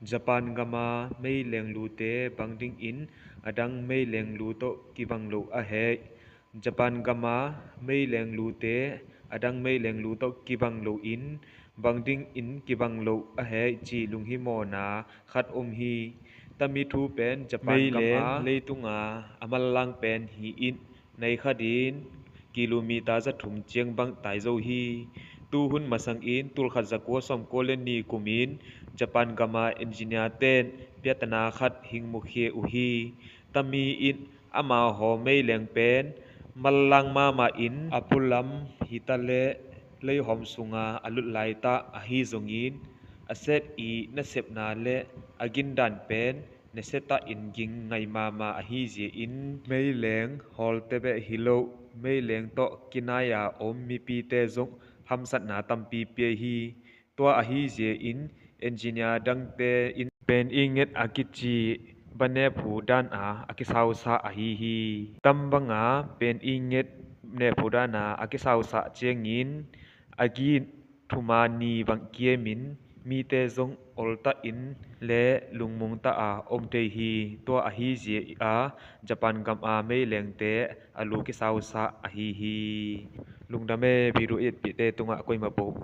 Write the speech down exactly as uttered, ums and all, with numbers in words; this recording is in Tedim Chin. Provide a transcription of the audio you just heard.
Japan gama meileng lute bang dingin a dang meileng lu tawh kibang lo a hei? Japan gama meileng lute a dang meileng lu tawh kibang loin bang dingin kibang lo a hei ci lunghimawhna khat om hi. Tami thu pen Japan gama leitunga a manlang pen hi in nai khatin kilometer za thum ciang bang tai zo hi. Tuhun masangin tulkhat za kua sawmkua le ni kumin Japan gama engineer ten piatana khat hing mukhia uh hi. Tami in amaho meileng pen manlang mahmah in a pulam hitaleh leihawm sunga a lut laitah ahi zongin a set i nasepna le a gindan pen nasiatah in ging ngai mahmah ahi zia in meileng hawlte beh hi lo, meileng tawh kinai-a om mipite zong hamsatna tampi pia hi. Tua ahi zia in engineer dangte in pen i nget a kici banephu dana a kisausa ahi hi. Tambanga pen i nget nephu dana a kisausa ciangin a gin thuma ni bang kiamin mite zong oltah in le lungmungtah a om thei hi. Tua ahi zia a Japan gama meilengte a lu kisausa ahi hi. Lungdam e, video i etpihte tungah koima po.